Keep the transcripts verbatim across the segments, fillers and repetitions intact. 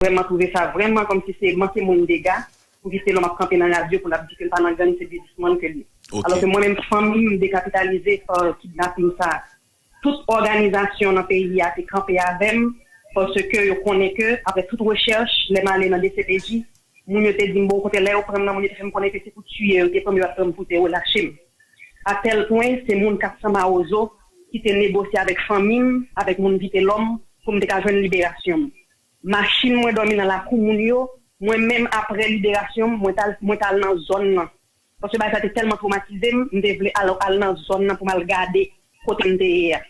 vrèman twouve sa vrèman kòmsi se manke moun dega pou Vitelhomme ap kanpe nan radyo pou l ap di ke l pa nan gang, se biznismann ke l ye. Alò ke mwen menm, fanmi m dekapitalize pa kidnaping sa. Tout òganizasyon nan peyi a te kanpe avè m, paske yo konnen ke, apre tout rechèch, lè m ale nan D C P J, moun yo te di m, bon, okontrè, lè yo pran m nan, moun yo te fè m konnen ke se pou tiye yo te pran m, yo pa t pran m pou te relache m. Atèl pwen, se moun Kat San Mawozo ki te negosye avèk fanmi m, avèk moun Vitelhomme, pou m te ka jwenn liberasyon m. Machin mwen dòmi nan lakou moun yo, mwen menm apre liberasyon m, mwen t al, mwen t al nan zòn nan. Paske bagay sa te tèlman twomatize m, m te vle al, al nan zòn nan pou m al gade kote m te ye a.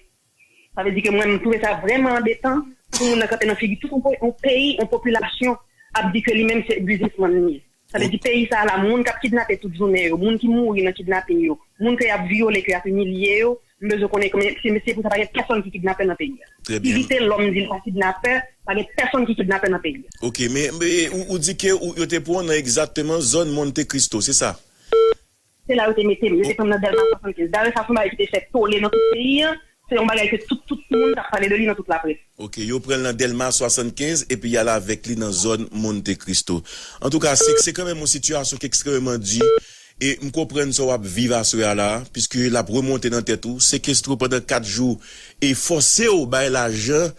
Sa vle di ke mwen, m twouve sa vrèman anbetan pou moun nan kanpe nan figi tout yon, yon peyi, yon popilasyon ap di ke li menm se biznismann li ye. Sa vle di peyi sa a la, moun k ap kidnape tout jounen yo, moun ki mouri nan kidnaping yo, moun ke y ap vyole, ke y ap imilye yo, m bezwen konnen konbyen, si se pou sa pa gen pèsonn ki kidnapè nan peyi a. Si Vitelhomme di l pa kidnapè, pa gen pèsonn ki kidnapè nan peyi a. Ok, men, men ou, ou di ke ou, yo te pran w nan egzakteman zòn Monte Cristo, se sa? Se la yo te mete m. Yo te pran m nan Dèlma swasannkenz. Dayè, sa se yon bagay ki te fè tole nan tout peyi a. Se yon bagay ke tout, tout moun t ap pale de li nan tout laprès. Ok, yo pran l nan Dèlma swasannkenz epi y al avèk li nan zòn Monte Cristo. Antouka, se, se kanmenm yon sitiyasyon ki ekstrèmeman di. E m konprann sa w ap viv aswè a la, piske l ap remonte nan tèt ou, sekestre w pandan kat jou e fòse w bay lajan.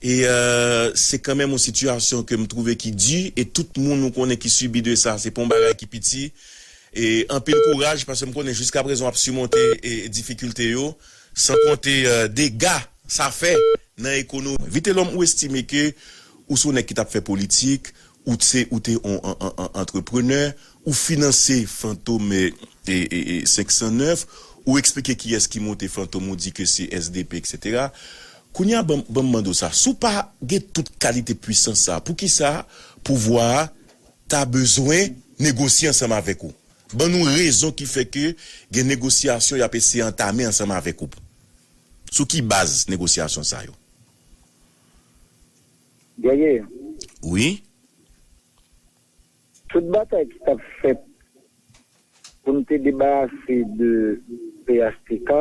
E, euh, se kanmenm yon sitiyasyon ke m twouve ki di, e tout moun ou konnen ki sibi de sa, se pa yon bagay ki piti. E anpil kouraj, paske m konnen jiskaprezan w ap simonte, e, difikilte yo, san konte, euh, dega sa fè nan ekonomi. Vitelhomme, ou estime ke ou se yon nèg ki t ap fè politik, ou se, ou te yon an, an, an, antreprenè, ou finanse Fantom, e, e, e, e, senk san nèf, ou eksplike kiyès ki monte Fantom, ou di ke se S D P, et cetera. Kounye a, ban, ban m mande w sa, si w pa gen tout kalite pwisans sa, poukisa pouvwa a ta bezwen negosye ansanm avèk ou? Ban nou rezon ki fè ke gen negosyasyon y ap eseye antame ansanm avèk ou. Sou ki baz negosyasyon sa yo? Guerrier, wi. Tout batay ki t ap fèt pou n te debarase de P H T K,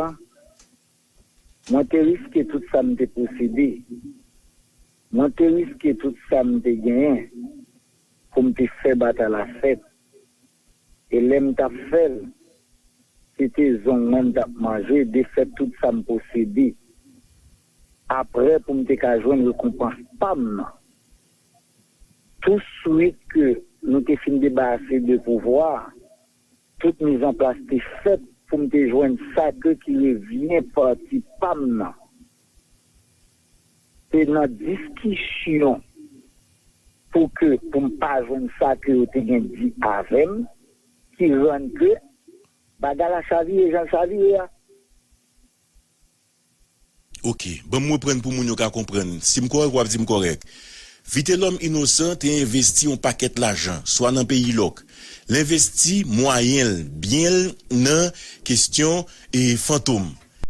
mwen te riske tout sa m te posede. Mwen te riske tout sa m te genyen pou m te fè batay la fèt. E lè m t ap fè l, se te zong mwen m t ap manje, defèt tout sa m posede. Apre, pou m te ka jwenn rekonpans pa m nan. Touswit ke nou te fin debarase de pouvwa a, tout mizanplas te fèt pou m te jwenn sa ke ki revyen pati pa m nan. Te nan diskisyon pou ke, pou m pa jwenn sa ke yo te gen di avè m, ki rann ke bagay la chavire jan l chavire a. Ok, ban m reprann pou moun yo ka konprann. Si m kòrèk, w ap di m kòrèk. Vitelhomme Innocent te envesti yon pakèt lajan, swa nan peyi lòk. L envesti mwayen l, byen l nan kesyon e Fantom.